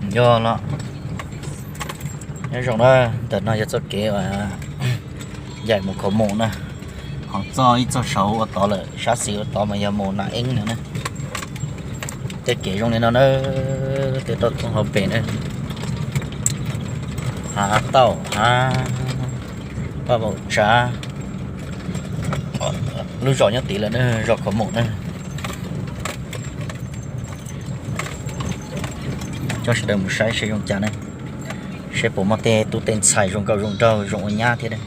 Yog los, nyob zoo na, ntawm no yog txoj kev uas yaim mus khov mus na, ho txoj ib txoj saud ua tod lawm, sab xis ua tod mas yog mus Nam Eeb no na. Tej kev zoo li no na, tej toj roob hauv pes na, hav tauj hav, vaj vaum tsav, lub zos nyob tid lawm na, zos khov mus na. Coj sawv daws mus saib seb zoo cas ne, seb puas muaj tej tub tej ntxhais zoo nkauj zoo nraug zoo ua nyab thiab ne.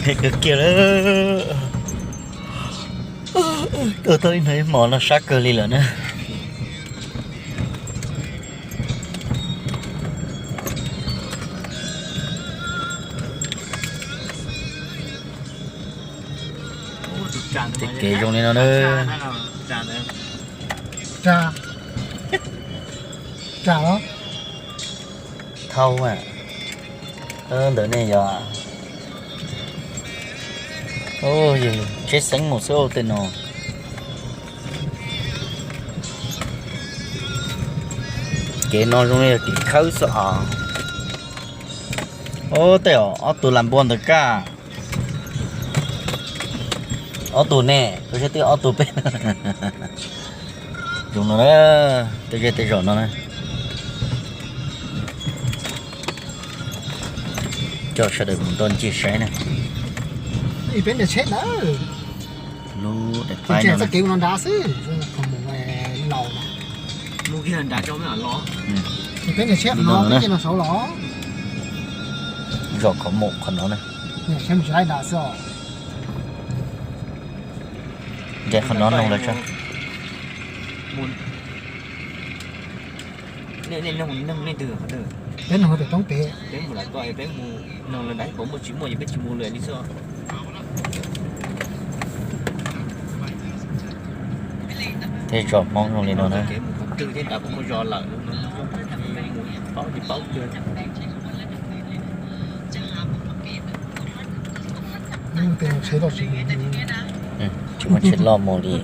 Phem kawg kiag lawm. Tuaj tau ib hnub ib hmos no sab kawg li lawm na. Tej kev zoo li no na. Thauj, ntawm nej yog tsheb xeeb mus xwb tej no. Kev no zoo li yog kev khawb xwb os. Ob, tej ob tug las npua ntawd kaj. Ob tug ne, kuv saib twb ob tug peb. Zoo no na, tej zej tej zos no na. Coj sawv daws mus nrog ncig saib na. Peb niag tsheb ntawd, lub daim txoj kev mus no nrad xwb, qhov mus laus. Peb niag tsheb no peb cia no saud los. Zos khov mus qhov no na. Saib mus tsis laib nrad xwb os. Nce qhov no no lawm tso. Peb no pem roob pem. Peb mus lawm ko peb mus no lawm nrad puas muaj tsis muaj es peb tsis mus lawm li xwb. Tej zos Hmoob zoo li no na. Kev mus qhov twg thiab nrad puas muaj zos lawm, paub tsis paub kiag. Tsis muaj tsheb loj mus li.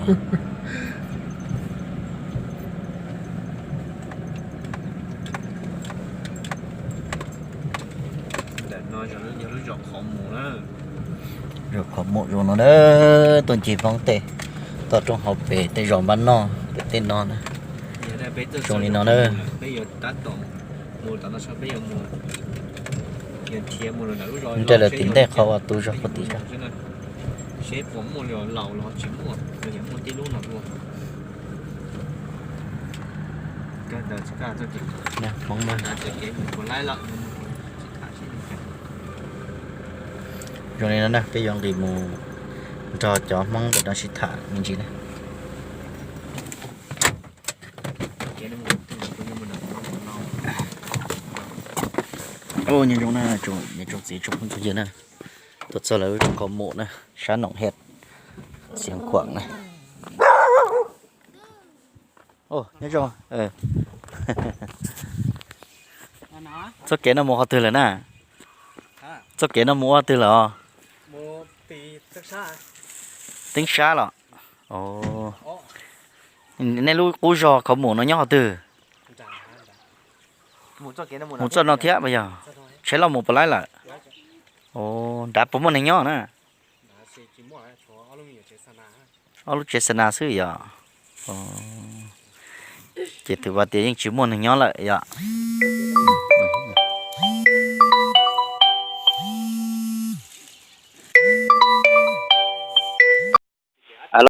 Zos khov mus zoo no na, tuaj ncig Hmoob tej toj roob hauv pes tej zos npab noj pem tej no na. Zoo li no na. Nrhiav lawm tim ntej qhov uas tus zog puag tim zog. Hmoob na. Zoo li no na, peb yuav nqis mus nrog cov Hmoob ntawm no sib tham me ntsis na. Nyob zoo na, tsoom niam tsoom txiv tsoom phooj tsoom ywg na, tuaj txog lawv lub zos khov mus na, sab Noom Hiaj, Xiav Khuam na. Nyob zoo. Txoj kev no mus qhov twg lawm na? Txoj kev no mus ua twg lawm os? Teeb Sab los? Nej lub qub zos khov mus no nyob qhov twg? Mus txoj no thiab puas yog? Tsheb loj mus puas laib lawm? Nrad puas muaj neeg nyob na? Ob lub tsev xa nas xwb yog? Ces twb ua tias yeej tsis muaj neeg nyob lawm yog?